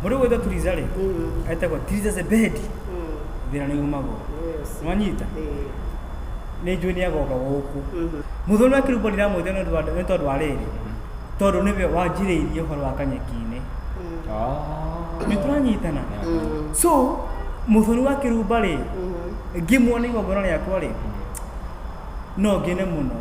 Mũndũ ũgwĩtwo Triza rĩ, etagwo Triza Zebedi. Thĩna nĩ umagwo. Nĩwanyita? Nĩ njũĩ nĩ agoka gũkũ. Mũthoni wa Kĩrumba ndiramwĩta nĩ ũndũ wa nĩ tondũ wa rĩrĩ. Tondũ nĩwe wanjĩrĩirie ũhoro wa kanyeki-inĩ. Nĩ tũranyitana. So, mũthoni wa Kĩrumba rĩ, ngĩmuona igongona rĩakwa rĩ, no ngene mũno.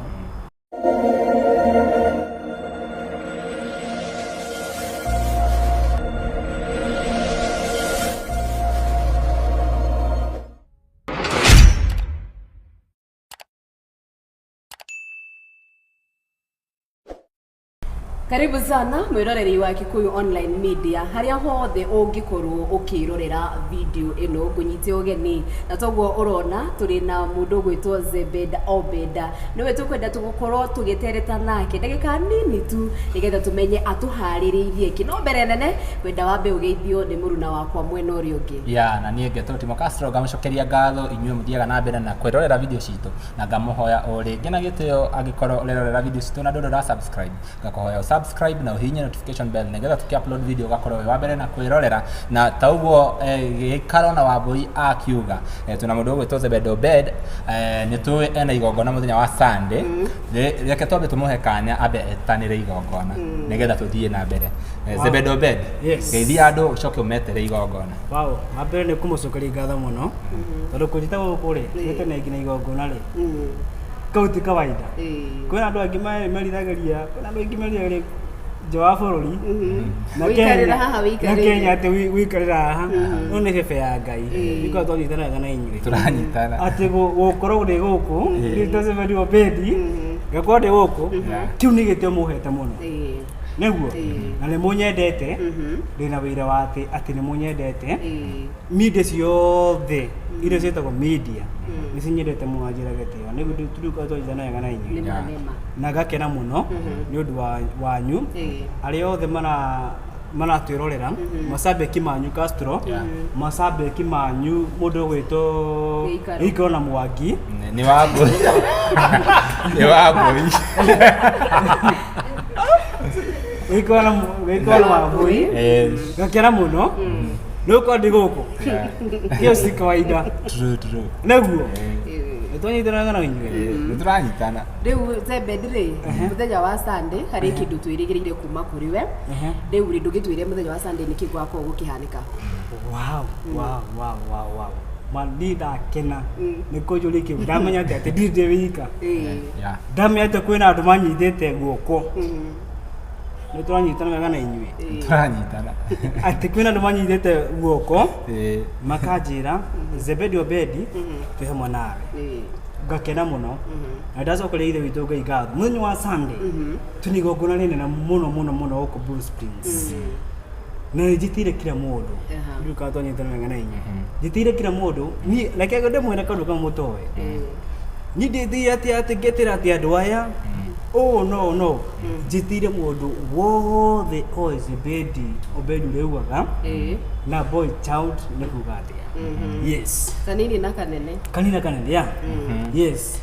Karibu sana mwiroreri wa Kikuyu Online Media haria hothe ungikorwo ukirorera video ino ngunyite ugeni na toguo urona turi na mundu ugwitwo Zebeda Obeda niwe tukwenda tugukorwo tugitereta nake ndagika nini tu nigetha tumenye atuhaririirie ki no mbere nene kwenda wambe ugeithio ni muruna wakwa mwena uria ungi. Ya na niĩ ngetwo Timo Castro ngamũcokeria ngatho inyuĩ mũthiaga na mbere na kwĩrorera video citũ na ngamũhoya o rĩngĩ na gĩtĩo angĩkorwo ũrerorera video citũ na ndũrĩ ũra subscribe ngakũhoya ũ subscribe na ũhihinye notification bell nĩgetha tũkĩ upload video ũgakorwo wĩ wa mbere na kwĩrorera na ta ũguo gĩikaro na Wambũi akiuga twĩna mũndũ ũgwĩtwo Zebed Obed nĩ tũĩ ena igongona mũthenya wa Sunday. Reke twambe tũmũhe kanya ambe etanĩre igongona nĩgetha tũthiĩ na mbere. Zebed Obed, Yes. geithia andũ ũcoke ũmetere igongona. Wow, wa mbere nĩ kũmũcokeria ngatho mũno tondũ kũnjĩta gũkũ rĩ, nĩ tene nginya igongona rĩ, kau ti kawaida. Kwĩna andũ angĩ meriragĩria, kwĩna andũ aingĩ meriragĩria nja wa bũrũri na Wĩikarĩra Kenya, haha, na wĩikarĩire. Kenya atĩ wĩikarĩra haha no nĩ bebe ya Ngai nĩkorwo twanyitana wega na inyuĩ Tũranyitana. atĩ gũkorwo ndĩ gũkũ ndĩ Zebedi Obedi ngakorwo ndĩ gũkũ kĩu nĩ gĩtĩo mũhete mũno nĩguo na nĩ mũnyendete ndĩna wĩira wa atĩ atĩ nĩ mũnyendete media ciothe iria ciĩtagwo media nĩ cinyendete mũno njĩra gĩtĩo nĩguo tũrĩkorwo twanyitana wega na inyuĩ Nĩma nĩma. Na ngakena mũno nĩ ũndũ wanyu arĩa othe maratwĩrorera macambĩki manyu Castro macambĩki manyu mũndũ ũgwĩtwo Gĩikaro. Gĩikaro na Mwangi. Nĩ Wambũi. Nĩ Wambũi. Gĩikaro na Gĩikaro na Wambũi. Ngakena mũno nĩ gũkorwo ndĩ gũkũ hiyo si kawaida. True, true. Nĩguo nĩ twanyitanaga na inyuĩ. Nĩ tũranyitana. Rĩu Zebed rĩ, mũthenya wa Sunday harĩ kĩndũ twĩrĩgĩrĩire kuma kũrĩ we. Rĩu rĩ, ndũngĩtwĩre mũthenya wa Sunday nĩkĩ gwakorwo gũkĩhanĩka? Wow. Ma niĩ ndakena nĩ kũnjũria kĩu ndamenya atĩ atĩ ndirĩ ndĩ wika. Ndamenya atĩ kwĩna andũ manyitĩte guoko nĩ tũranyitana wega na inyuĩ. Tũranyitana. Atĩ kwĩna andũ manyitĩte guoko makanjĩra Zebedi Obedi twĩ hamwe nawe ngakena mũno na ndacokeria ithe witũ Ngai ngatho mũthenya wa Sunday twĩna igongona rĩnene mũno mũno mũno gũkũ Blue Springs na nĩ njĩtĩire kila mũndũ. Ndiũĩ kana twanyitana wega na inyuĩ njĩtĩire kila mũndũ niĩ reke ndĩmwĩre kaũndũ kamwe mũtoĩ niĩ ndĩtĩire atĩ atĩ ngetĩra atĩ andũ aya ũũ no no njĩtĩire mũndũ wothe oĩ Zebedi Obedi ũrĩa ugaga na boy child nĩ kuga atĩa. Yes. Kanini na kanene. Kanini na kanene, yeah. Yes.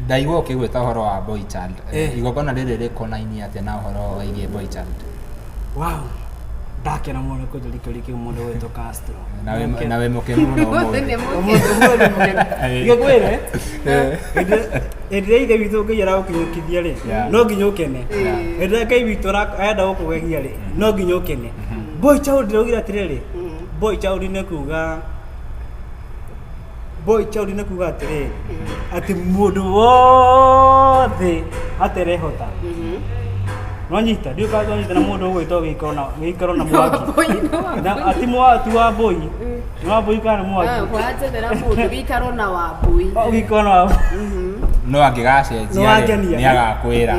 Ndaigua ũkĩgwĩta ũhoro wa boy child. Igongona rĩrĩ rĩkonainie atĩa na ũhoro wĩgiĩ boy child? Wow. Ndakena mũno kũnjũria kĩũria kĩu mũndũ wĩtwo Castro. Na wĩ mũkenu mũno ũmũthĩ. Nĩ mũkenu. Ngĩkwĩre hĩndĩ ĩrĩa ithe witũ Ngai aragũkinyũkithia rĩ no nginya ũkene. Hĩndĩ ĩrĩa Ngai witũ arenda gũkũgegia rĩ no nginya ũkene. Boy child ndĩraugire atĩrĩrĩ, boy child nĩ kuga boy child nĩ kuga atĩrĩrĩ atĩ mũndũ wothe aterehota nwanyita ndiũ kana twanyita na mũndũ ũgwĩtwo gĩikaro na gĩikaro na mwaki na ati mwaki wa mbũi nĩ wa mbũi kana nĩ mwaki Wanjethera mũndũ gĩikaro na Wambũi. Oh, gĩikaro na wa No angĩgacenjia rĩ, Nĩwangenia. nĩ agakwĩra.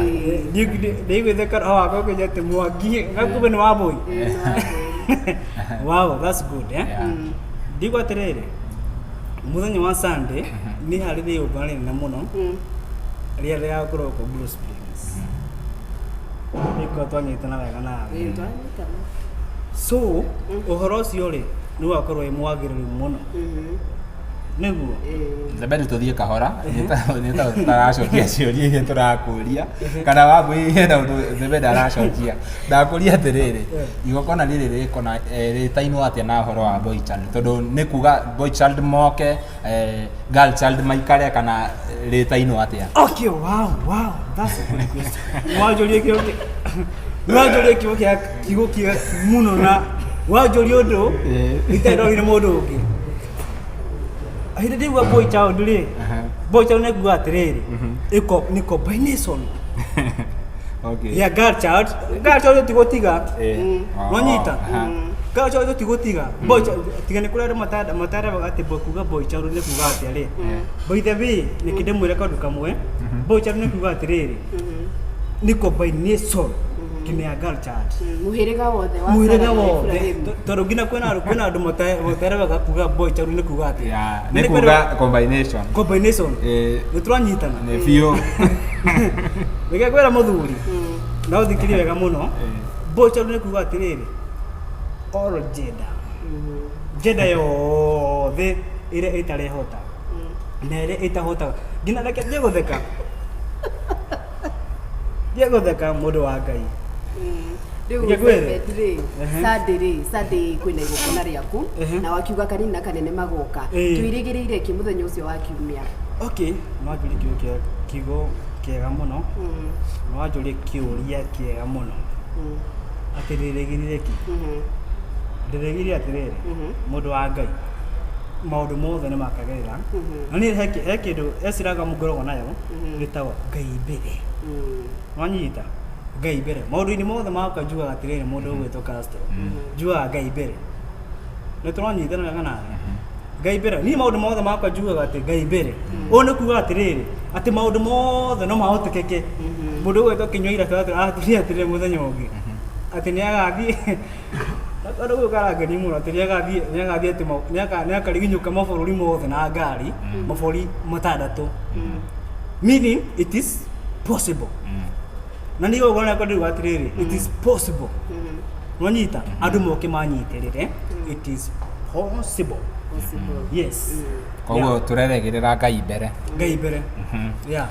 Ndiguĩte kana wakwa ũkĩnjia atĩ mwangi ngakumbe nĩ wa mbũi. Wow, that's good, eh? Ndigua atĩrĩrĩ mũthenya wa Sunday nĩ harĩ igongona rĩnene mũno rĩrĩa rĩgakorwo kũ Blue Springs nĩkorwo twanyitana wega nawe. Twanyitana. So ũhoro ũcio rĩ nĩ ũgakorwo wĩ mwagĩrĩru mũno. Nĩguo. Zebedi tũthiĩ kahora nĩ ta tũtaracokia ciũria iria tũrakũria kana Wambũi hena ũndũ Zebedi aracokia. Ndakũria atĩrĩrĩ, igongona rĩrĩ rĩkona rĩtainwo atĩa na ũhoro wa boy child, tondũ nĩ kuga boy child moke, girl child maikare, kana rĩtainwo atĩa? Okay, wow, that's a good question. Wanjũria kĩo wanjũria kĩo kĩa kiugo kĩa mũno na wanjũria ũndũ itarĩ ndorire mũndũ ũngĩ. Hĩndĩ ndĩigua boy child rĩ, boy child nĩ kuga atĩrĩrĩ, ĩko nĩ combination ya girl child. Girl child ti gũtiga. Wanyita? Girl child ti gũtiga. Boy child tiga nĩ kũrĩ andũ mataraga atĩ boy kuga boy child nĩ kuga atĩa rĩ. By the way, nĩkĩ ndĩmwĩre kaũndũ kamwe. Boy child nĩ kuga atĩrĩrĩ, nĩ combination nginya ya girl child. Mũhĩrĩga wothe wa Mũhĩrĩga Sarah na wothe. Ibrahim. Tondũ nginya kwĩna andũ materebaga kuga boy child nĩ kuga atĩa. Yeah, nĩ kuga combination. Combination. Nĩ tũranyitana. Nĩ biũ. Reke ngwĩra mũthuri na ũthikĩrie wega mũno. Boy child nĩ kuga atĩrĩrĩ, all gender, gender yothe ĩrĩa ĩtarehota na ĩrĩa ĩtahotaga, nginya reke thiĩ gũtheka, thiĩ gũtheka mũndũ wa Ngai. Rĩu Reke ngwĩre. Zebed rĩ, Sunday rĩ, Sunday kwĩna igongona rĩaku na wakiuga kanini na kanene magoka. Twĩrĩgĩrĩire kĩ mũthenya ũcio wa kiumia? Okay, no wanjũrie kiugo kĩa kiugo kĩega mũno, no wanjũrie kĩũria kĩega mũno atĩ ndĩrĩgĩrĩire kĩ. Ndĩrĩgĩrĩire atĩrĩrĩ, mũndũ wa Ngai, maũndũ mothe nĩ makagĩrĩra. Na niĩ he kĩndũ eciraga ngoragwo nayo gĩtagwo Ngai mbere. Wanyita? Ngai mbere maũndũ-inĩ mothe makwa. Njugaga atĩrĩrĩ, mũndũ ũgwĩtwo Castro, njugaga Ngai mbere. Nĩ tũranyitana wega nawe? Ngai mbere. Niĩ maũndũ mothe makwa njugaga atĩ Ngai mbere. Ũũ nĩ kuga atĩrĩrĩ, atĩ maũndũ mothe no mahotekeke. Mũndũ ũgwĩtwo Kĩnyua ira atũrie atĩrĩrĩ, mũthenya ũngĩ atĩ nĩ agathiĩ kaũndũ gũkũ karangenia mũno, atĩ nĩ agathiĩ atĩ nĩ akariginyũka mabũrũri mothe na ngari, mabũrũri matandatũ, meaning it is possible. Na niĩ igongona rĩakwa ndĩruga atĩrĩrĩ, it is possible. Nwanyita? Andũ moke manyitĩrĩre, it is possible. Possible. Yes. Koguo tũrerĩgĩrĩra Ngai mbere. Ngai mbere, yeah.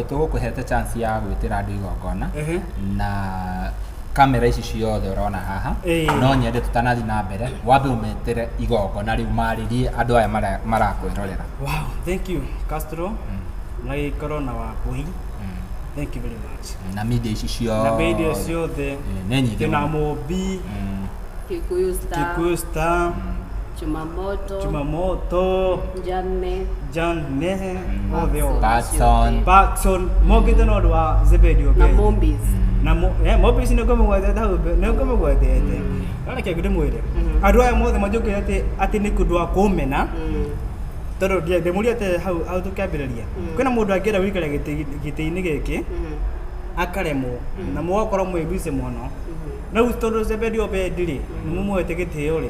Tũgũkũhete chance ya gwĩtĩra andũ igongona na kamera ici ciothe ũrona haha. No nyende tũtanathiĩ na mbere wambe ũmetĩre igongona rĩu, marĩrie andũ aya marakwĩrorera. Wow, thank you, Castro, na gĩikaro na Wambui, thank you very much. Na media ici ciothe. Na media ciothe. Nĩ nyingĩ Kĩna mũno. Mũmbi, Kikuyu Star, Kikuyu Star, Chumamoto, Chumamoto, Jane, Jane, othe othe. Patson. Patson mokĩte na ũndũ wa Zebedi na Obedi. Mombis. Na Mombis nĩ ngũmũgwetete hau nĩ ngũmũgwetete. No reke ndĩmwĩre, andũ aya mothe manjũkĩire atĩ nĩ kũndũ wa kũmena, tondũ ndĩmũria atĩ hau hau tũkĩambĩrĩria kwĩna mũndũ angĩenda gũikara gĩtĩ-inĩ gĩkĩ akaremwo na mũgakorwo mwĩ busy mũno. Rĩu tondũ Zebedi Obedi rĩ, nĩ mũmũhete gĩtĩo rĩ,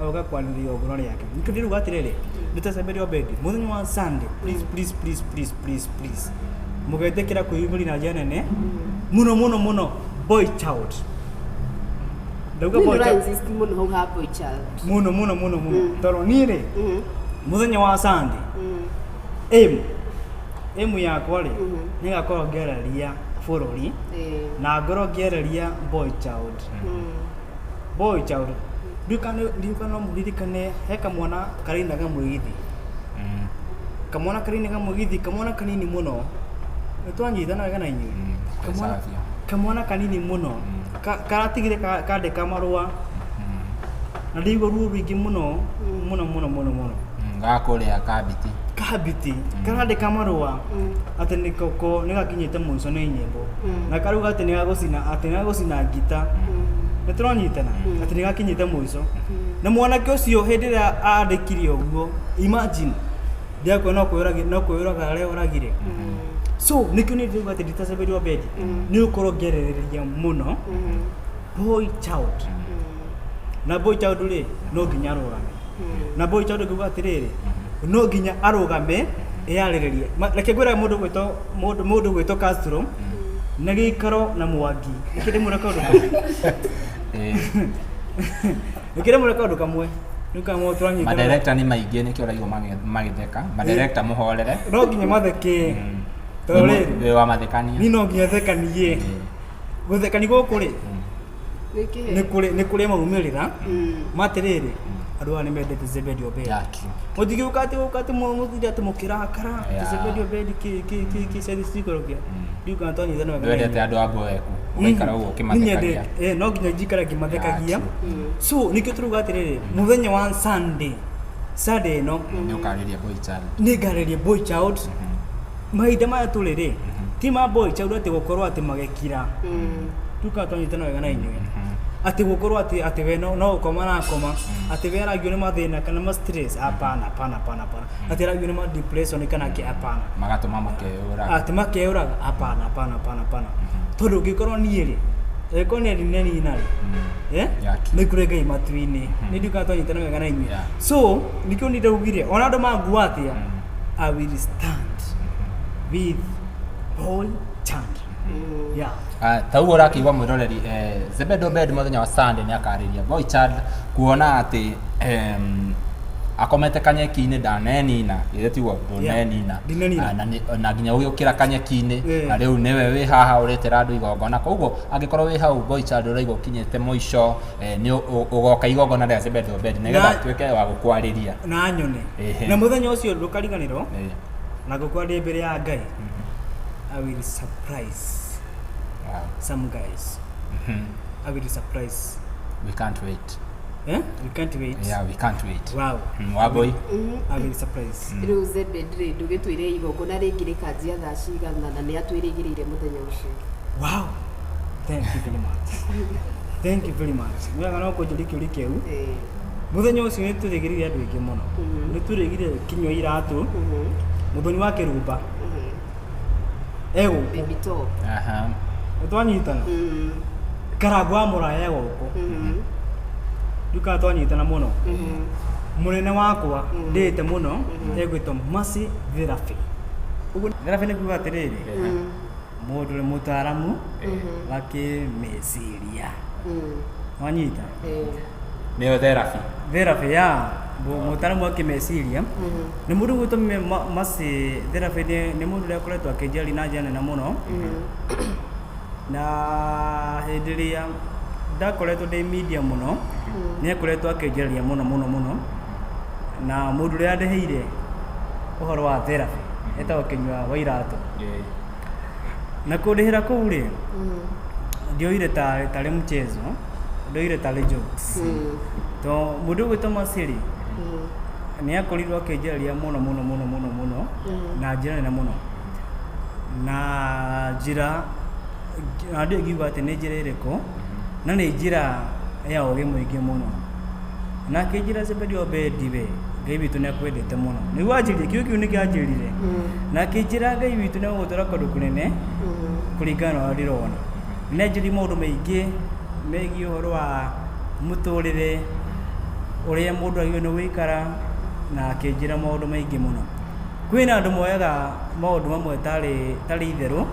agoka kwanĩria igongona rĩake, nĩkĩo ndĩruga atĩrĩrĩ, nĩ ta Zebedi Obedi, mũthenya wa Sunday, please, please, please, please, please, please, mũgetĩkĩra kwĩyumĩria na njĩra nene mũno mũno mũno. Boy child, ndauga Niĩ boy ndũra child. insist mũno hau ha boy child. Mũno mũno mũno mũno, tondũ niĩ rĩ, mũthenya wa Sunday, aim yakwa rĩ, nĩ ngakorwo ngĩarĩria bũrũri na ngorwo ngĩarĩria boy child. Boy child, ndiũka no mũririkane he kamwana karainaga mũgithi, kamwana karainaga mũgithi, kamwana kanini mũno. Nĩ twanyitana wega na inyuĩ? Kamwana, Sawa. kamwana kanini mũno karatigire kandĩka marũa na ndĩigua ruo rũingĩ mũno mũno mũno mũno mũno. Gakũrĩa kabiti. Kabiti karandĩka marũa atĩ nĩ koko nĩ gakinyĩte mũico nĩ nyĩmbo na karuga atĩ nĩ gagũcina, atĩ nĩ gagũcina ngita. Nĩ tũranyitana atĩ nĩ gakinyĩte mũico na mwanake ũcio hĩndĩ ĩrĩa andĩkire ũguo, imagine, ndiakua no kwĩyũraga, no kwĩyũraga arĩa oragire. So nĩkĩo niĩ ndĩrauga atĩ nditacemberio wa bendi nĩ gũkorwo ngĩarĩrĩria mũno boy child. Na boy child rĩ, no nginya arũgame. Na boy child ngiuga atĩrĩrĩ, no nginya arũgame eyarĩrĩrie. Reke ngwĩre mũndũ gwĩtwo Castro na gĩikaro na Mwangi, reke ndĩmwĩre kaũndũ kamwe. Reke ndĩmwĩre kaũndũ kamwe. Nĩũkamwo tũranyitana. Madirector nĩ maingĩ nĩkĩo ũraigua magĩtheka. Madirector mũhorere. No nginya matheke. Tondũ rĩrĩ, Wĩ wa mathekania. niĩ no nginya thekanie. Gũthekania gũkũ rĩ, Nĩkĩ? nĩ kũrĩ maumĩrĩra matĩrĩrĩ, andũ aya nĩ mendete Zebedi Obedi. Yeah, true. Mũtingĩũka atĩ ũka atĩ mũthire atĩ mũkĩrakara atĩ Zebedi Obedi kĩ kĩ kĩ kĩ ciathi cikorokĩa. Ndiũ kana twanyitana wega na Ndwendete inyuĩ. andũ a mboeku. Ũgaikara ũguo ũkĩmathekagia. Niĩ nyendete, no nginya njikara ngĩmathekagia. Yeah, So nĩkĩo tũrauga atĩrĩrĩ, mũthenya wa Sunday ĩno Nĩ ũkarĩria boy child. Nĩ ngarĩria boy child. Mahinda maya tũrĩ rĩ, ti ma boy child atĩ gũkorwo atĩ magĩkira. Tuka twanyitana wega na inyuĩ, atĩ gũkorwo atĩ we no gũkoma arakoma, atĩ we aragio nĩ mathĩna kana ma stress, hapana, hapana, hapana, hapana, atĩ aragio nĩ ma depression kana kĩ, hapana. Magatũma makeyũraga. Atĩ makeyũraga, hapana, hapana, hapana, hapana, tondũ ũngĩkorwo niĩ rĩ, ĩkorwo nĩ nĩ nina rĩ, eh? Yeah, true. Nĩ kũrĩ Ngai matu-inĩ. Nĩ ndiũkaga twanyitana wega na inyuĩ. Yeah. So nĩkĩo nĩ ndaugire ona andũ mangua atĩa, I will stand with boy child, yeah. Ah, ta ũguo ũrakĩigua mwĩroreri, Zebed Obed mũthenya wa Sunday nĩ akarĩria boy child kuona atĩ akomete kanyeki-inĩ, ndanenina, githĩ tiguo? Ndũnenina. Ndinenina. Ah, na nginya ũgĩũkĩra kanyeki-inĩ Yeah. na rĩu nĩwe wĩ haha ũretera andũ igongona. Koguo angĩkorwo wĩ hau, boy child, ũraigua ũkinyĩte mũico, nĩ ũgoka igongona rĩa Zebed Obed nĩgetha atuĩke wa gũkwarĩria. Na nyone. Ehe. Na mũthenya ũcio ndũkariganĩrwo na ngũkorwo ndĩ mbere ya Ngai, I will surprise some guys. I will surprise. We can't wait. Eh? We can't wait. Yeah, we can't wait. Wow. Waboi. I will surprise. Rĩu Zebed rĩ, ndũgĩtwĩre igongona rĩngĩ rĩkanjia thaa cigana na nĩ atwĩrĩgĩrĩire mũthenya ũcio? Wow, thank you very much, thank you very much. Wega no kũnjũria kĩũria kĩu. Mũthenya ũcio nĩ tũrĩgĩrĩire andũ aingĩ mũno. Nĩ tũrĩgire kinyua iratũ, mũthoni wa kĩrumba egũkũ. Baby top. Nĩ twanyitana. Karangũ wa mũraya egũkũ. Ndukaga twanyitana mũno. Mũnene wakwa ndĩte mũno egwĩtwo Mercy Therapy. Ũguo therapy nĩ kuga atĩrĩrĩ, mũndũ nĩ mũtaaramu wa kĩmeciria. Wanyita? Nĩyo therapy. Therapy ya mũtaaramu wa kĩmeciria nĩ mũndũ gwĩtwo Mercy Therapy. Nĩ mũndũ ũrĩa akoretwo akĩnjaria na njĩra nene mũno, na hĩndĩ ĩrĩa ndakoretwo ndĩ media mũno, nĩ akoretwo akĩnjaria mũno mũno mũno. Na mũndũ ũrĩa andĩhĩire ũhoro wa therapy etagwo Kĩnyua wa Iratũ. Na kũndĩhĩra kũu rĩ, ndioire tarĩ mchezo, ndioire tarĩ jokes, to mũndũ ũgwĩtwo Mercy rĩ, nĩ akorirwo akĩnjaria mũno mũno mũno mũno mũno na njĩra nene mũno, na njĩra na ndiũĩ ngiuga atĩ nĩ njĩra ĩrĩkũ, na nĩ njĩra ya ũgĩ mũingĩ mũno. Na akĩnjĩra, "Zebedi Obedi, we Ngai witũ nĩ akwendete mũno." Nĩguo anjĩrire kiugo kĩu, nĩkĩo anjĩrire, na akĩnjĩra Ngai witũ nĩ egũgũtwara kũndũ kũnene kũringana na ũrĩa ndĩrona. Nĩ anjĩrire maũndũ maingĩ megiĩ ũhoro wa mũtũrĩre, ũrĩa mũndũ agĩrĩirwo nĩ gũikara, na akĩnjĩra maũndũ maingĩ mũno. Kwĩna andũ moyaga maũndũ mamwe tarĩ itherũ,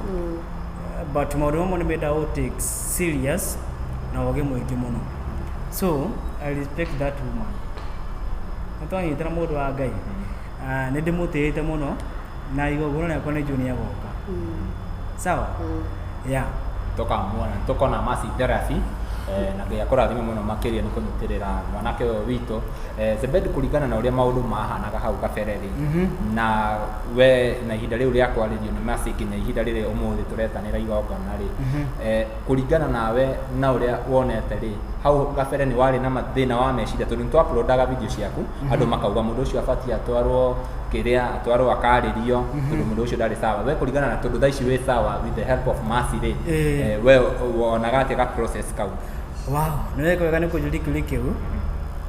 but maũndũ mamwe nĩ mendaga gũ take serious na ũgĩ mũingĩ mũno. So I respect that woman. Nĩ twanyitana, mũndũ wa Ngai. Ah, nĩ ndĩmũtĩĩte mũno na igongona rĩakwa nĩ njũĩ nĩ agoka. Sawa, yeah. Tũkamuona, tũkona Mercy Therapy, na Ngai akũrathime mũno makĩria nĩ kũnyitĩrĩra mwanake ũyũ witũ, Zebed. Kũringana na ũrĩa maũndũ mahanaga hau kabere rĩ, na we na ihinda rĩu rĩa kwarĩrio nĩ Mercy nginya ihinda rĩrĩ ũmũthĩ tũretanĩra igongona rĩ, kũringana nawe na ũrĩa wonete rĩ, hau kabere nĩ warĩ na thĩna wa meciria? Tondũ nĩ twa-uploadaga video ciaku, andũ makauga mũndũ ũcio abatiĩ atwarwo kĩrĩa, atwarwo akarĩrio, tondũ mũndũ ũcio ndarĩ sawa. We kũringana na, tondũ thaa ici wĩ sawa with the help of Mercy rĩ, we wonaga atĩa ga process kau? Wow, nĩ weka wega nĩ kũnjũria kĩũria kĩu,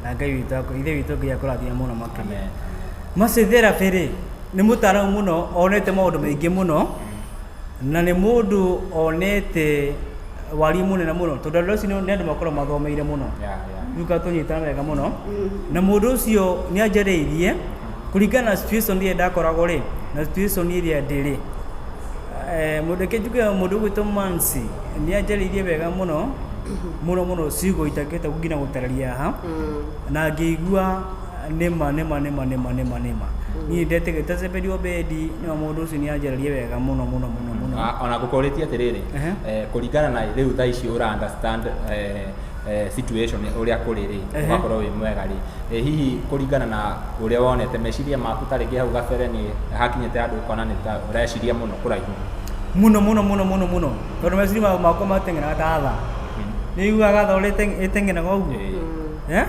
na Ngai witũ ithe witũ Ngai akũrathime mũno makĩria. Amen. Mercy Therapy rĩ, nĩ mũtaaramu mũno, onete maũndũ maingĩ mũno, na nĩ mũndũ onete wariĩ mũnene mũno, tondũ andũ acio nĩ andũ makoragwo mathomeire mũno. Rĩu ka tũnyitana wega mũno na mũndũ ũcio, nĩ anjarĩirie kũringana na situation ĩrĩa ndakoragwo rĩ, na situation ĩrĩa ndĩ rĩ. Mũndũ, reke njuge mũndũ ũgwĩtwo Mansi nĩ anjarĩirie wega mũno. Mũno mũno, ciugo itangĩhota nginya gũtarĩria haha, na ngĩigua nĩma nĩma nĩma nĩma nĩma nĩma niĩ ndetĩkĩte Zebedi Obedi nĩma. Mũndũ ũcio nĩ anjarĩrie wega mũno mũno mũno mũno. Ah, ona ngũkũrĩtie atĩrĩrĩ, kũringana na rĩu thaa ici ũra understand situation ũrĩa kũrĩ rĩ, ũgakorwo wĩ mwega rĩ, hihi kũringana na ũrĩa wonete meciria maku ta rĩngĩ hau gabere nĩ hakinyĩte handũ ũkona nĩ ta ũreciria mũno kũraihu? Mũno mũno mũno mũno mũno, tondũ meciria makwa mateng'eraga ta thaa. Nĩ iguaga thaa ũrĩa ĩteng'eraga ũguo. Eh?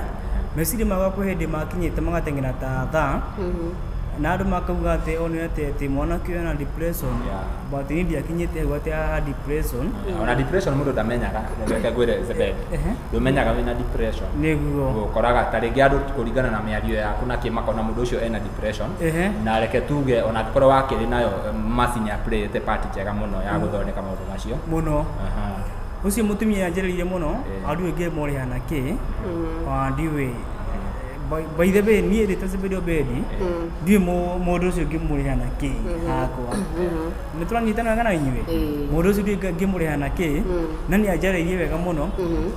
Meciria makwa kwĩ hĩndĩ makinyĩte magateng'era ta thaa, na andũ makauga atĩ one atĩ mwanake ũyũ ena depression, but niĩ ndiakinyĩte hau atĩ a depression. Ona depression mũndũ ndamenyaga. Reke ngwĩre, Zebedi, ndũmenyaga wĩna depression. Nĩguo. Ũkoraga ta rĩngĩ andũ kũringana na mĩario yaku na kĩ makona mũndũ ũcio ena depression. Na reke tuge ona angĩkorwo wakĩrĩ nayo, Mercy nĩ aplayĩte part njega mũno ya gũthondeka maũndũ macio. Mũno. Ũcio mũtumia anjĩrĩire mũno. Andũ aingĩ morĩha na kĩ ona ndiũĩ. By the way, niĩ rĩ ta Zebedi Obedi ndiũĩ mũndũ ũcio ngĩmũrĩha na kĩ hakwa. Nĩ tũranyitana wega na inyuĩ? Mũndũ ũcio ndiũĩ ngĩmũrĩha na kĩ, na nĩ anjarĩirie wega mũno,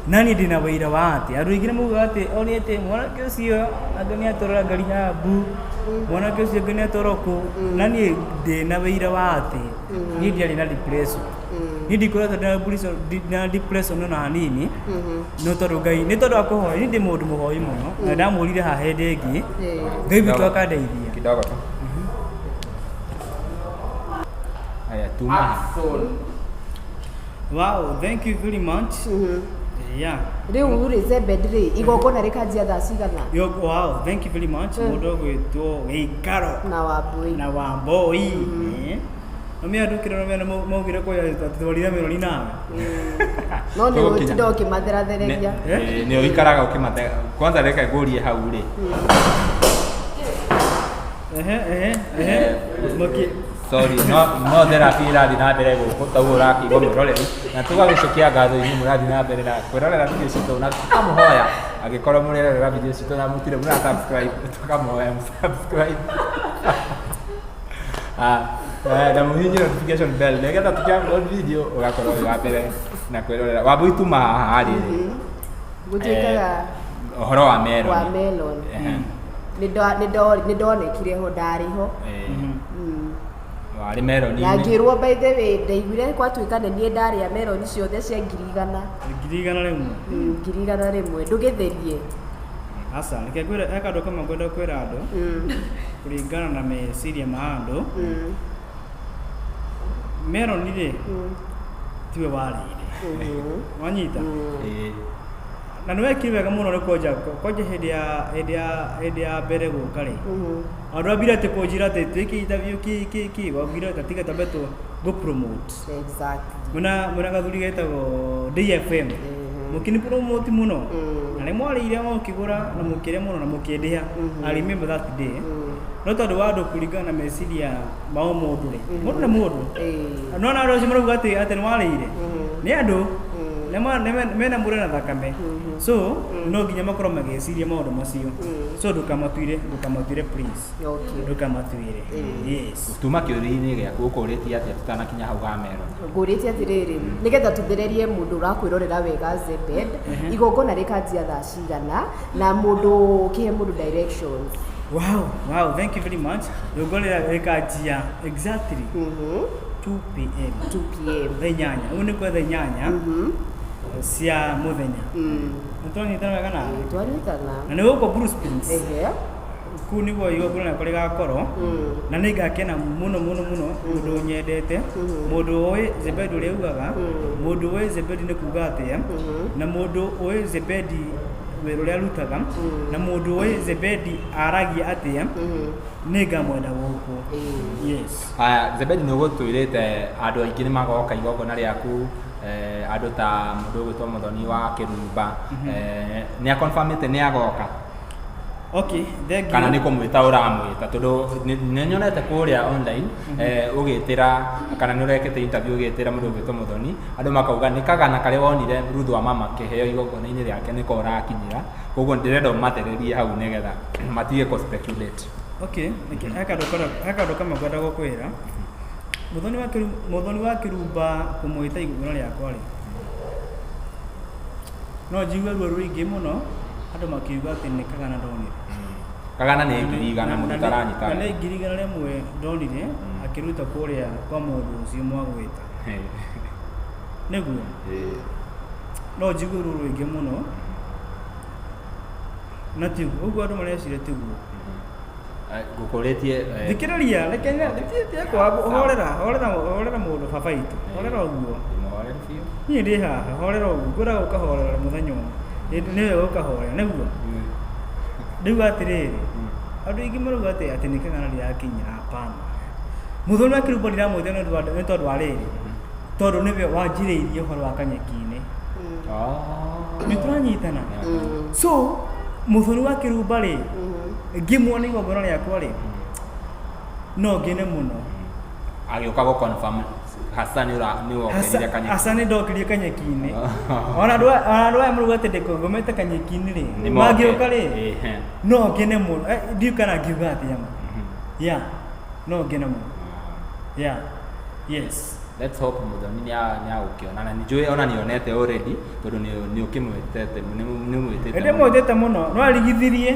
na niĩ ndĩna wĩira wa atĩ andũ aingĩ nĩ maugaga atĩ one atĩ mwanake ũcio anga nĩ atwara ngari habu, mwanake ũcio anga nĩ atwarwo kũ, na niĩ ndĩna wĩira wa atĩ niĩ ndiarĩ na depression. Niĩ ndikoretwo ndĩna depression ona hanini, no tondũ Ngai nĩ tondũ wa kũhoya. Niĩ ndĩ mũndũ mũhoi mũno, na ndamũrire haha hĩndĩ ĩngĩ Ngai witũ akandeithia. Kidogo tu. Haya, tuma. Wow, thank you very much. Yeah. Rĩu rĩ, Zebed rĩ, igongona rĩkanjia thaa cigana? Yo, wow, thank you very much. Mũndũ ũgwĩtwo Gĩikaro na Wambui. Na Wamboi. Nomĩa ndukĩre nomĩa maugire kũya twarire mĩrori nawe. No nĩ Tũgũkinya. ũtinda ũkĩmatherathereria. Nĩ ũikaraga ũkĩmate. Kwanza reke ngũrie hau rĩ. Ehe ehe ehe. Maki Sorry, no therapy ĩrathiĩ na mbere gũkũ taguo ũrakĩigua mwĩroreri, na tũgagĩcokia ngatho inyuĩ mũrathiĩ na mbere na kwĩrorera video citũ, na tũkamũhoya angĩkorwo mũrerorera video citũ na mũtirĩ mũra subscribe, tũkamũhoya subscribe. Ah, na mũhihinye notification bell nĩgetha tũkĩ-upload video ũgakorwo wĩ wa mbere na kwĩrorera. Wambui, tuma haha rĩrĩ. Gũtuĩkaga ũhoro wa melon. Wa melon. Nĩ ndonekire ho, ndarĩ ho. Warĩ melon. Na ngĩrwo, by the way, ndaiguire gwatuĩka nĩ niĩ ndarĩa melon ciothe cia 100,000. 100,100. 100,100, ndũgĩtherie. Aca, reke ngwĩre he kaũndũ kamwe ngwenda kwĩra andũ kũringana na meciria ma andũ. Melon rĩ, tiwe warĩire. Wanyita? Ĩĩ. Na nĩ wekire wega mũno nĩ kwanja kwanja hĩndĩ ya mbere gũka rĩ, andũ ambire atĩ kũnjĩra atĩ twĩke interview kĩ kĩ kĩ, wambire tatiga tambe tũ go promote. Mwĩna gathuri getagwo DFM, mũkĩni promote mũno, na nĩ mwarĩire mũkĩgũra na mũkĩrĩa mũno na mũkĩndĩha. I remember that day. No tondũ wa andũ kũringana na meciria ma o mũndũ rĩ, mũndũ nĩ mũndũ. No na andũ acio marauga atĩ nĩ warĩire nĩ andũ mena mũrĩ na thakame, so no nginya makorwo magĩciria maũndũ macio. So ndũkamatuire, ndũkamatuire please. Ndũkamatuire, yes. Tuma kĩũria-inĩ gĩaku, ũkũrĩtie atĩa tũtanakinya hau ga melon? Ngũrĩtie atĩrĩrĩ, nĩgetha tũthererie mũndũ ũrakwĩrorera wega, Zebed, igongona rĩkanjia thaa cigana, na mũndũ ũkĩhe mũndũ directions? Wow, thank you very much. Igongona rĩkanjia exactly 2 p.m. 2 p.m. Thaa 8, ũguo nĩ kwa thaa 8 cia mũthenya. Nĩ twanyitana wega nawe? Twanyitana. Na nĩ gũkũ Blue Springs. Kũu nĩguo igongona rĩakwa rĩgakorwo, na nĩ ngakena mũno mũno mũno. Mũndũ nyendete, mũndũ ũĩ Zebedi ũrĩa ugaga, mũndũ ũĩ Zebedi nĩ kuga atĩa, na mũndũ ũĩ Zebedi wĩra ũrĩa arutaga, na mũndũ ũĩ Zebedi aragia atĩa, nĩ ngamwenda gũkũ. Yes. Haya, Zebedi, nĩ ũgũtwĩrĩte andũ aingĩ nĩ magoka igongona rĩaku, andũ ta mũndũ ũgwĩtwo Mũthoni wa Kĩrumba, nĩ aconfirmĩte nĩ agoka? Okay, thank you. Kana nĩ kũmwĩta ũramwĩta? Tondũ nĩ nyonete kũrĩa online ũgĩtĩra, kana nĩ ũrekĩte interview ũgĩtĩra mũndũ ũgwĩtwo Mũthoni, andũ makauga nĩ kagana karĩa wonire Ruth wa mama kĩheo igongona-inĩ rĩake nĩko ũrakinyĩra. Koguo ndĩrenda ũmathererie hau nĩgetha matige kũ speculate. Okay, he kaũndũ kamwe ngwenda gũkwĩra. Mũthoni wa Kĩrumba kũmwĩta igongona rĩakwa rĩ, No njigue ruo rũingĩ mũno andũ makiuga atĩ nĩ kagana ndonire. Kagana nĩ 100,000 mũndũ Na ũtaranyita. nĩ 100,000 ndonire akĩruta kũrĩa kwa mũndũ ũcio mwagwĩta. Nĩguo no njigue ruo rũingĩ mũno na tiguo ũguo andũ mareciria tiguo. Ngũkũrĩtie Thikĩrĩria, reke horera horera horera mũndũ baba itũ, horera ũguo. Ndĩmũhoreru biũ. Niĩ ndĩ haha, horera ũguo, ngwĩraga ũkahorera mũthenya ũmwe. Nĩwe ũkahorera, nĩguo. Rĩu atĩrĩrĩ, andũ aingĩ marauga atĩ atĩ nĩ kagana ndĩrakinyĩra, hapana. Mũthoni wa Kĩrumbo ndiramwĩta nĩ tondũ wa rĩrĩ, tondũ nĩwe wanjĩrĩirie ũhoro wa kanyeki-inĩ. Nĩ tũranyitana. So, Mũthoni wa Kĩrumba rĩ, ngĩmuona igongona rĩakwa rĩ, no ngene mũno. Agĩũka gũ confirm hasa nĩ wokĩrire kanyeki. Hasa nĩ ndokĩrire kanyeki-inĩ. Ona andũ aya marauga atĩ ndĩkũgomete kanyeki-inĩ rĩ, mangĩũka rĩ, no ngene mũno. Ndiũĩ kana ngiuga atĩa ma. Yeah, no ngene mũno. Yeah, yes. Let's hope Muthoni nĩ agũkĩona na nĩ ona nĩ onete already tondũ nĩ ũkĩmwĩtete nĩ ũmwĩtĩte. Nĩ ndĩmwĩtĩte mũno, no arigithirie.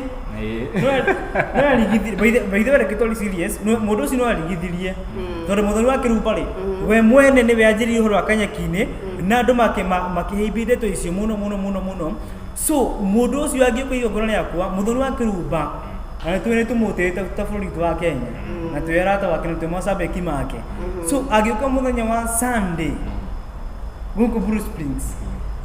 No arigithirie. By the way, reke tũri serious, mũndũ ũcio no arigithirie. Tondũ Muthoni wa Kĩrumba rĩ, we mwene nĩwe anjĩrĩirie ũhoro wa kanyeki-inĩ na andũ makĩhĩmbĩria ndeto icio mũno mũno mũno mũno. So mũndũ ũcio angĩũka igongona rĩakwa, Muthoni wa Kĩrumba, na nĩ tũmũtĩĩte ta bũrũri witũ wa Kenya, na twĩ arata wake na twĩ macambĩki make. So angĩũka mũthenya wa Sunday gũkũ Blue Springs,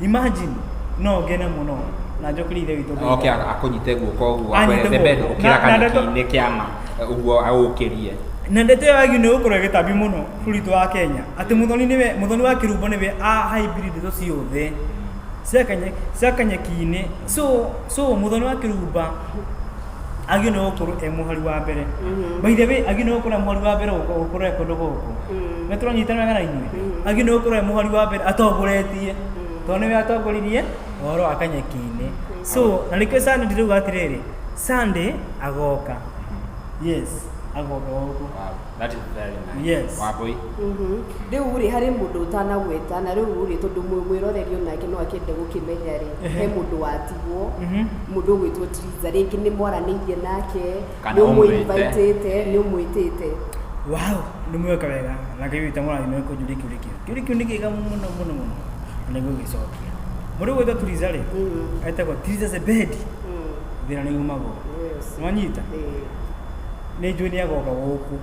imagine no ngene mũno na njokerie ithe witũ ngatho. Oke akũnyite guoko ũguo Anyite akwĩre Zebed guoko. ũkĩra Na ndeto- kanyeki-inĩ kĩama ũguo agũkĩrie. Na ndeto ĩyo yagĩrĩirwo nĩ gũkorwo ĩgĩtambio mũno bũrũri witũ wa Kenya atĩ Muthoni nĩwe Muthoni wa Kĩrumbo nĩwe a hybrid ndeto ciothe cia kanyeki-inĩ. So Muthoni wa Kĩrumba agĩrĩirwo nĩ gũkorwo e mũhari wa mbere. By the way, agĩrĩirwo nĩ gũkorwo e mũhari wa mbere gũkorwo e kũndũ gũkũ. Nĩ tũranyitana wega na inyuĩ? Agĩrĩirwo nĩ gũkorwo e mũhari wa mbere atongoretie, tondũ nĩwe atongoririe ũhoro wa kanyeki-inĩ. So na nĩkĩo Sunday ndĩrauga atĩrĩrĩ, Sunday agoka. Yes, agoka gũkũ. Wow, that is very nice. Yes. Wambui. Rĩu rĩ harĩ mũndũ ũtanagweta na rĩu rĩ tondũ mwĩroreri onake no akĩende gũkĩmenya rĩ, he mũndũ watigwo, mũndũ ũgwĩtwo Triza, rĩngĩ nĩ mwaranĩirie nake, Kana nĩ ũmwĩte. ũmũinvitĩte, nĩ ũmwĩtĩte. Wow, nĩ mweka wega na Ngai witũ amũrathime nĩ kũnjũria kĩũria kĩu. Kĩũria kĩu nĩ kĩega mũno mũno mũno na nĩngũgĩcokia. Mũndũ ũgwĩtwo Triza rĩ, etagwo Triza Zebedi, thĩna nĩ umagwo. Yes. Nĩwanyita? Nĩ njũĩ nĩ agoka gũkũ.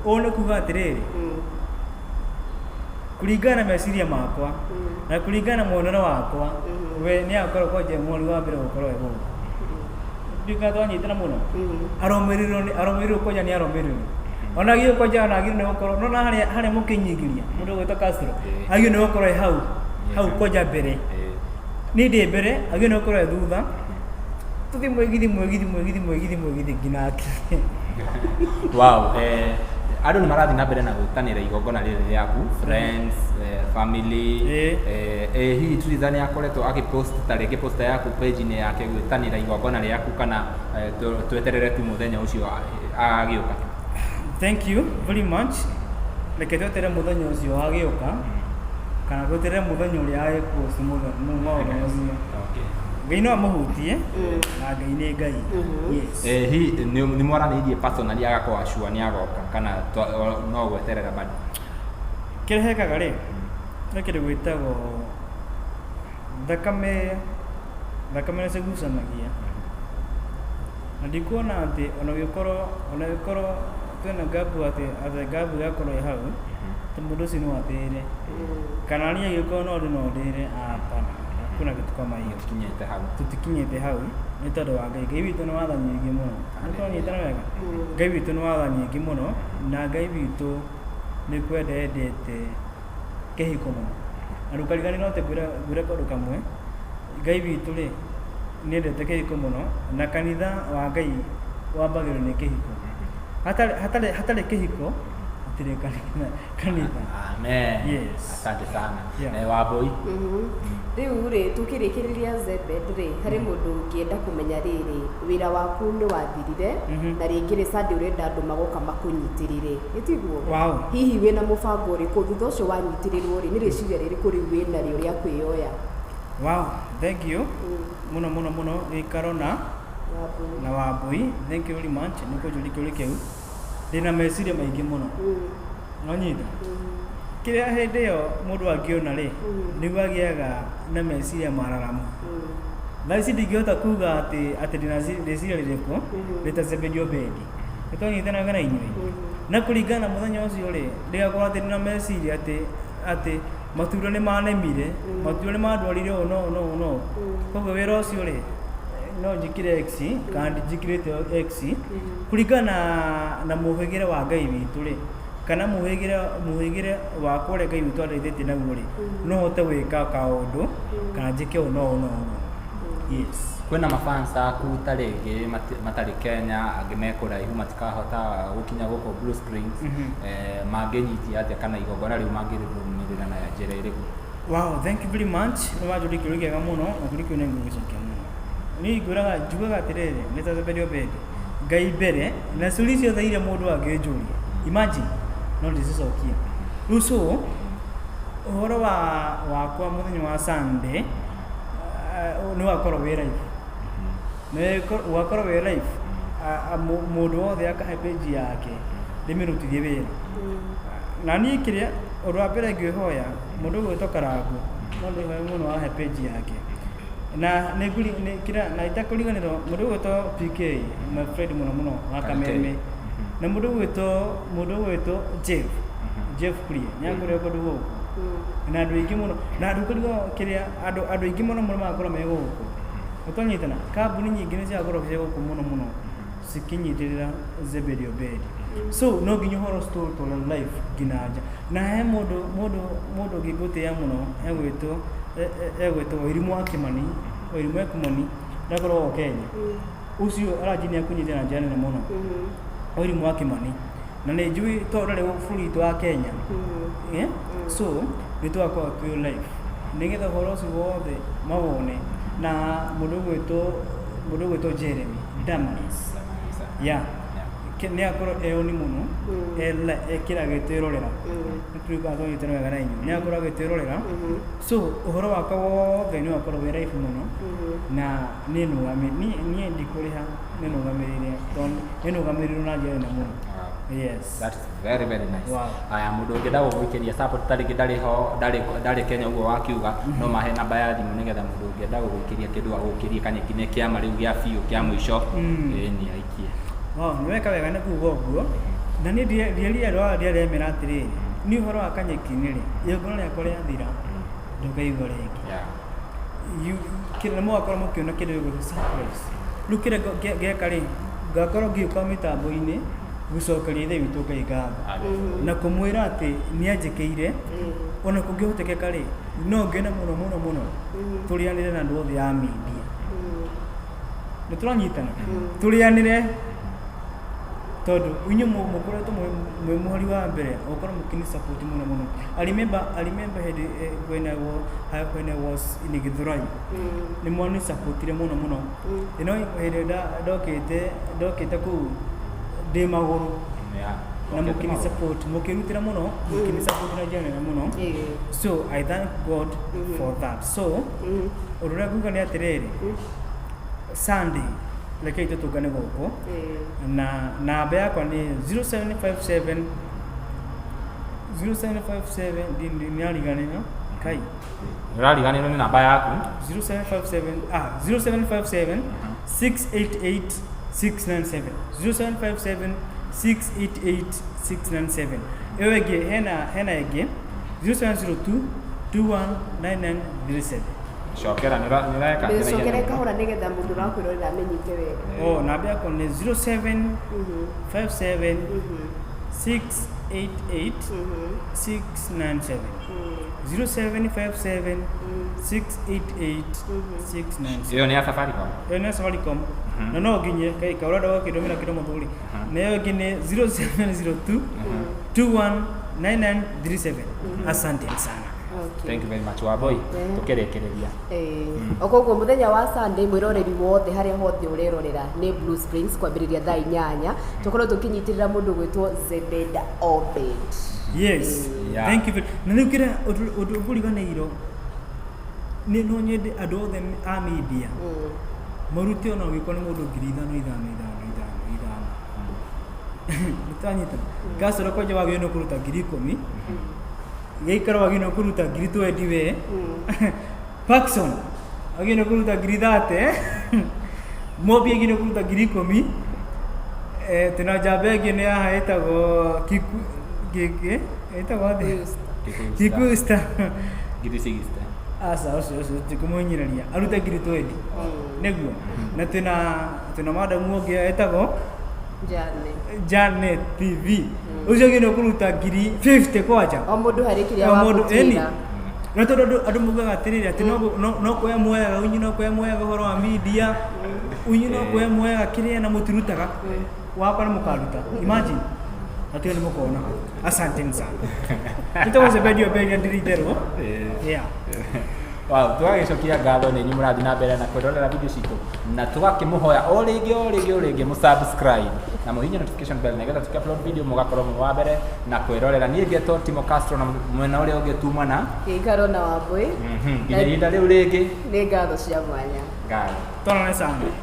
Ũũ nĩ kuga atĩrĩrĩ, kũringana na meciria makwa na kũringana na muonere wakwa, we nĩ agakorwo kwanja mweri wa mbere gũkorwo e gũkũ. Ndiũĩ kana twanyitana mũno. Arũmĩrĩrwo kwanja nĩ arũmĩrĩrwo. Ona agĩrĩirwo kwanja ona agĩrĩirwo nĩ gũkorwo nona harĩa harĩa mũkĩnyingĩria mũndũ ũgwĩtwo Castro agĩrĩirwo nĩ gũkorwo e hau hau kwanja mbere. Niĩ ndĩ mbere agĩrĩirwo nĩ gũkorwo e thutha. Tũthiĩ mwĩgithi mwĩgithi mwĩgithi mwĩgithi mwĩgithi nginya akinye. Wow, andũ nĩ marathiĩ na mbere na gwĩtanĩra igongona rĩrĩ rĩaku, friends, family. Hihi Triza nĩ akoretwo agĩpost ta rĩngĩ poster yaku page-inĩ yake gwĩtanĩra igongona rĩaku kana tweterere tu mũthenya ũcio agĩũka? Thank you very much. Reke tweterere mũthenya ũcio agĩũka kana tweterere mũthenya ũrĩa agĩpost maũndũ macio. Ngai no amũhutie na Ngai nĩ Ngai. Yes. Hihi nĩ mwaranĩirie personally agakorwo sure nĩ agoka kana no gweterera bado? Kĩrĩa hekaga rĩ, nĩ kĩndũ gwĩtagwo thakame, thakame nĩ cigucanagia. Na ndikuona atĩ ona ũgĩkorwo twĩna gapu atĩ gapu ĩgakorwo ĩ hau, atĩ mũndũ ũcio no atĩre. Kana niĩ angĩkorwo no no ndĩre, hapana. Hakuna kitu kama hiyo. Tũtikinyĩte hau. Tũtikinyĩte hau nĩ tondũ wa Ngai. Ngai witũ nĩ wa tha nyingĩ mũno. Nĩ tũranyitana wega? Ngai witũ nĩ wa tha nyingĩ mũno na Ngai witũ nĩ kwenda endete kĩhiko mũno. Na ndũkariganĩrwo atĩ ngwĩre kaũndũ kamwe, Ngai witũ rĩ nĩ endete kĩhiko mũno na kanitha wa Ngai wambagĩrĩrio nĩ kĩhiko. Hatarĩ kĩhiko hatirĩ kanitha. Amen. Yes. Asante sana. Yeah. Wambui. Rĩu rĩ tũkĩrĩkĩrĩria Zebed rĩ harĩ mũndũ ũngĩenda kũmenya rĩrĩ wĩra waku nĩ wathirire na rĩngĩ rĩ Sunday ũrenda andũ magoka makũnyitĩrĩre nĩ tiguo? Wow. Hihi wĩna mũbango ũrĩkũ thutha ũcio wanyitĩrĩrwo rĩ nĩ rĩciria rĩrĩkũ rĩu wĩnarĩo rĩa kwĩyoya? Wow, thank you muno muno muno gĩikaro na na Wambui. Thank you very much nĩ kũnjũria kĩũria kĩu. Ndĩna meciria maingĩ mũno. Nonyita kĩrĩa hĩndĩ ĩyo mũndũ angĩona rĩ, nĩguo agĩaga na meciria mararamu. Thaa ici ndingĩhota kuga atĩ ndĩna rĩciria rĩrĩkũ rĩta Zebedi Obedi. Nĩtwanyitanaga na inyuĩ na kũringana na mũthenya ũcio rĩ, ndĩgakorwo atĩ ndĩna meciria atĩ matunda nĩ manemire, matunda nĩ mandwarire ũũ na ũũ na ũũ na ũũ. Koguo wĩra ũcio rĩ, no njĩkĩre X kana ndinjĩkĩrĩte X kũringana na mũhĩgĩre wa Ngai witũ rĩ, kana mũhĩgĩre wakwa ũrĩa Ngai witũ andeithĩtie naguo rĩ, no hote gwĩka kaũndũ kana njĩke ũũ na ũũ na ũũ. Yes. Kwĩna mafans aku ta rĩngĩ matarĩ Kenya, angĩ me kũraihu matikahota gũkinya gũkũ Blue Springs, mangĩnyitia atĩa kana igongona rĩu mangĩrũmĩrĩra na njĩra ĩrĩkũ? Wow, thank you very much. Nĩ wanjũria kĩũria kĩega mũno na kĩũria kĩu nĩ ngũgĩcokia mũno. Niĩ ngwĩraga njugaga atĩrĩrĩ, nĩ ta Zebedi Obedi. Ngai mbere na ciũria ciothe iria mũndũ angĩnjũria. Imagine, no ndĩcicokie. Rĩu so, ũhoro wa wakwa mũthenya wa Sunday nĩ wakorwo wĩ live. Nĩ ũgakorwo wĩ live. Mũndũ wothe akahe page yake ndĩmĩrutithie wĩra. Na niĩ kĩrĩa ũndũ wa mbere ngwĩhoya mũndũ ũgwĩtwo Karango no ndĩhoe mũno ahe page yake na nĩ kĩrĩa na itakũriganĩrwo mũndũ ũgwĩtwo PK, my friend mũno mũno wa Kameme, na mũndũ ũgwĩtwo Jeff Kuria nĩ akũrĩa kũndũ gũkũ na andũ aingĩ mũno na andũ kũrigwo kĩrĩa andũ aingĩ mũno mũno magakorwo me gũkũ. Ũtonyitana kambuni nyingĩ nĩ cigakorwo ciĩ gũkũ mũno mũno cikinyitĩrĩra Zebedi Obedi. So no nginya ũhoro ũcio tũũtware live nginya nja. Na he mũndũ ũngĩ ngũtĩĩa mũno egwĩtwo Wairimu wa Kĩmani, Wairimu wa Kĩmani ndakoragwo Kenya. Ũcio aranjinia kũnyitĩrĩra na njĩra nene mũno, Wairimu wa Kĩmani, na nĩ njũĩ tondũ ndarĩ bũrũri witũ wa Kenya. So nĩ tũgakorwo twĩ live nĩgetha ũhoro ũcio wothe mawone. Na mũndũ ũgwĩtwo Jeremy Damaris, yeah, nĩ akorwo eoni mũno ekĩra agĩtwĩrorera, nĩ tũrĩkorwo twanyitana wega na inyuĩ, nĩ akorwo agĩtwĩrorera. So ũhoro wakwa wothe nĩ wakorwo wĩ live mũno na niĩ nũgami niĩ ndikũrĩha, nĩ nũgamĩrĩire tondũ nĩ nũgamĩrĩirwo na njĩra nene mũno. Yes. That is very very nice. Wow. Aya, mũndũ ũngĩenda gũgũikĩria support ta rĩngĩ ndarĩ ho, ndarĩ Kenya ũguo wakiuga, no mahe namba ya thimũ nĩgetha mũndũ ũngĩenda gũgũikĩria kĩndũ agũkĩrie kanyeki nĩ kĩama rĩu gĩa biũ kĩa mũico, ĩĩ nĩ aikie. Wow, nĩ weka wega nĩ kuga ũguo. Na niĩ ndierire andũ aya ndiaremera atĩrĩrĩ, niĩ ũhoro wa kanyeki-inĩ rĩ, igongona rĩakwa rĩathira ndũkaigua rĩngĩ. Kĩrĩa mũgakorwo mũkĩona kĩndũ gĩgwĩtwo surprise. Rĩu kĩrĩa ngeka rĩ, ngakorwo ngĩũka mĩtambo-inĩ gũcokeria ithe witũ Ngai ngatho na kũmwĩra atĩ nĩ anjĩkĩire. Ona kũngĩhotekeka rĩ, no ngene mũno mũno mũno tũrĩanĩre na andũ othe a media. Nĩ tũranyitana tũrĩanĩre tondũ inyuĩ mũkoretwo mwĩ mũhari wa mbere gũkorwo mũkĩni support mũno mũno. I remember hĩndĩ when I was in Githurai, nĩ mwani supportire mũno mũno. Ĩno hĩndĩ ndokĩte kũu ndĩ magũrũ na mũkĩni support, mũkĩrutĩra mũno, mũkĩni support na njĩra nene mũno. So I thank God for that. So ũndũ ũrĩa nguga nĩ atĩrĩrĩ, Sunday rekei tũtũngane gũkũ na namba yakwa nĩ 0757 0757, nĩariganĩrwo kai. Ũrariganĩrwo nĩ namba yaku. 0757, 0757 688 697, 0757 688 697. Ĩyo ĩngĩ hena ĩngĩ 0702 219937. Cokera, nĩ ũreka. Mĩcokere kahora nĩgetha mũndũ ũrakwĩrorera amenyite wega. Oh, namba yakwa nĩ 0757 688 697, 0757 688 697. Ĩyo nĩ ya Safaricom? Ĩyo nĩ ya Safaricom na no nginye kai ka ũrenda gũkĩndũmĩra kĩndũ mũthuri. Na ĩyo ĩngĩ nĩ 0702 219937. Asante sana. Okay. Thank you very much, Wambui. Tũkĩrĩkĩrĩria. O koguo mũthenya wa Sunday, mwĩroreri wothe harĩa hothe ũrerorera, nĩ Blue Springs kwambĩrĩria thaa 8, tũkorwo tũkĩnyitĩrĩra mũndũ gwĩtwo Zebeda Obed. Yes. Yeah. Thank you na rĩu kĩrĩa ũndũ ũngũriganĩirwo Nĩ no nyende andũ othe a media marute ona ũngĩkorwo nĩ mũndũ 5000 5 5 5 5. Nĩtwanyita Castro kwanja wagĩrĩirwo nĩ kũruta 10,000, gĩikaro wagĩrĩirwo nĩ kũruta 20,000, we Parkson wagĩrĩirwo nĩ kũruta 30,000, Mobi agĩrĩirwo nĩ kũruta 10,000. Twĩna njamba ĩngĩ nĩ haha ĩtagwo Kiku gĩkĩ ĩtagwo atĩa? Kikuyu Star. 60,000. Aca, ũcio tikũmũhinyĩrĩria, arute 20,000 nĩguo. Na twĩna madamu ũngĩ etagwo Jane. Janet TV, ũcio ũngĩ nĩ ũkũruta 50,000 kwanja. O mũndũ harĩ kĩrĩa O mũndũ ĩni. wamũtuĩra. Na tondũ andũ maugaga atĩrĩrĩ atĩ no kuoya muoyaga unyi, no kuoya muoyaga ũhoro wa media unyi, no kuoya muoyaga kĩrĩa na mũtirutaga wakwa nĩ mũkaruta. Imagine atĩ nĩ mũkona. Asanteni sana. Nĩtagwo Zebedi Obedia, ndiritherwo. Yeah. Wow, tũgagĩcokia ngatho nĩ inyuĩ mũrathiĩ na mbere na kwĩrorera video citũ, na tũgakĩmũhoya o rĩngĩ o rĩngĩ o rĩngĩ mũsubscribe na mũhihinye notification bell nĩgetha tũkĩ upload video mũgakorwo mwĩ wa mbere na kwĩrorera. Niĩ ngetwo Timo Castro, na mwena ũrĩa ũngĩ tumana Gĩikaro na Wambui. Nginya ihinda rĩu rĩngĩ. Nĩ ngatho cia mwanya. Ngatho. Tonane sana.